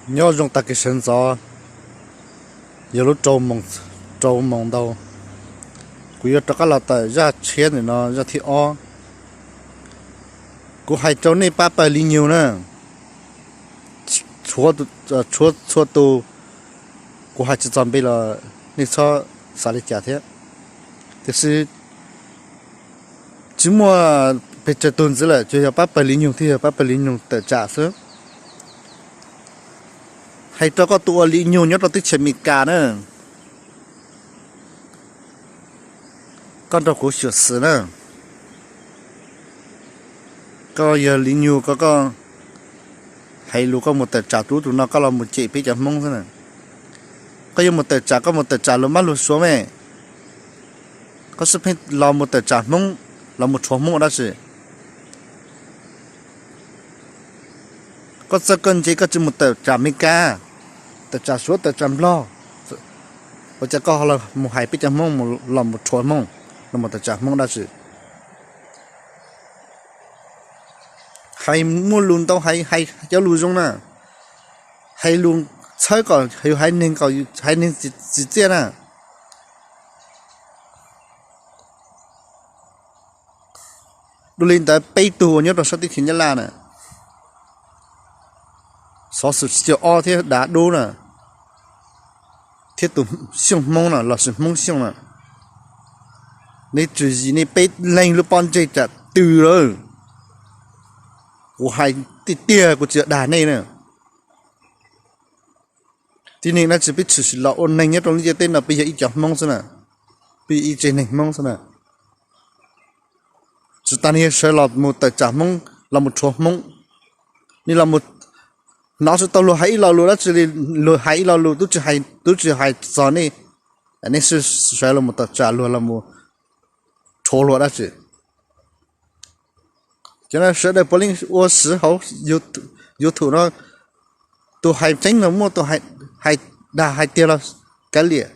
Nyob zoo tag kis sawv ntxov, yog lub rau moos ntau, kuv yuav rov qab los tawm zaj tshiab ntawm no zaj thib ob. Kuv hais rau nej pab pawg Li Nyug na, tshuav txhua tus, kuv hais tsis txog npe los nej txhob xav li cas thiab. Tiam sis tsis muaj pes tsawg tug ntxiv lawm, tsuas yog pab pawg Li Nyug thiaj yog pab pawg Li Nyug tawm tsam xwb. Hais rau koj tus ua Li Nyug nyob rau teb chaws Amelikas na, koj nrog kuv xyuam xim na. Koj yog Li Nyug ko, koj hais lus koj mus tawm tsam tus ub tus no, koj los mus cem peb cov Hmoob xwb na. Koj yuav mus tawm tsam, koj mus tawm tsam luag Mab luag Suav me, koj xub pheej los mus tawm tsam Hmoob, los mus rhuav Hmoob ua dab tsi? Koj txawj koj ntse koj tsis mus tawm tsam Amelikas, tawm tsam Suav, tawm tsam Nplog, ua cas koj mus hais peb cov Hmoob, los mus rhuav Hmoob, los mus tawm tsam Hmoob dab tsi? Hais muaj lus ntau, hais cov lus zoo na, hais lus txhawb kom yus haiv neeg, kom haiv neeg tsim txiaj na. Dua li ntawd peb tug uas nyob rau sab teb chaws Nyab Laj na, Xov Xwm Xyooj Ob thiab Dav Dub na, thiab tus Xyooj Hmoob na, los sis Hmoob Xyooj na, nej tswm yim nej peb leeg lub pob ntseg tsam twg lawm, kuv hais tiag tiag kuv tsis dag nej na. Tib neeg dab tsi peb tshwm sim los ua neeg nyob rau lub ntiaj teb no peb yog ib cov Hmoob xwb na, peb yog ib tsev neeg Hmoob xwb na. Tsis tas nej yog sawv los mus tawm tsam Hmoob, los mus rhuav Hmoob, nej los mus hnov tsis tau luag hais ib lo lus dab tsi li, luag hais ib lo lus tub tsis hais txog nej, nej sawv los mus tawm tsam luag, los mus rhuav luag dab tsi? Cov no sawv daws puav leej ua siv hauv YouTube no, tus hais tseeb los muaj, tus hais dag hais tiag los kav liam,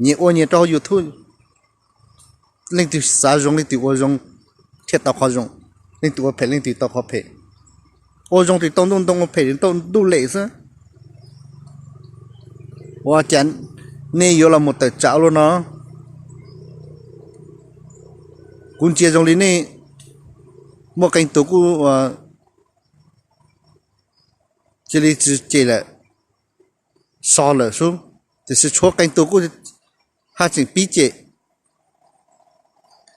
nyias ua nyias rau hauv YouTube. Leej twg xav zoo leej twg ua zoo thiaj tau qhov zoo, leej twg ua phem leej twg tau qhov phem. Ua zoo ces tau ntuj ntoo, ua phem ces tau ntuj lem xwb. Ua cas nej yuav los mus tawm tsam ua luaj no? Kuv ntsia zoo li nej muaj qee tus kuj cia li tsis cem lawm, so lawm xwb, tiam sis tshuav qee tus kuj haj tseem pib cem.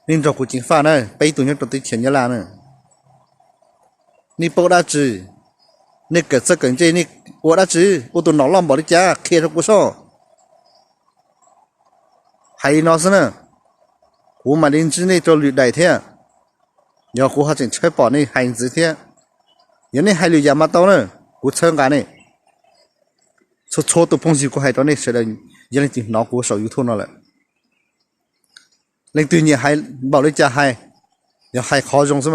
Nej nrog kuv ceev faj na, peb ib tug nyob rau teb chaws Nyab Laj na, nej paub dab tsi? Nej kawm txawj kawm ntse, nej ua dab tsi? Ua tus nom loj npaum li cas qhia rau kuv soj. Hais li no xwb na, kuv mam li ntsib nej rau lwm daim thiab. Yog kuv ho tseem tshawb pom nej hais ntxiv thiab. Yog nej hais lwm yam mas tau na, kuv txhawb nqa nej. Txhua txhua tus phooj ywg, kuv hais rau nej sawv daws, yog leej twg hnov kuv saum YouTube no lawm, leej twg nyiam hais npaum li cas hais, yog hais qhov zoo xwb.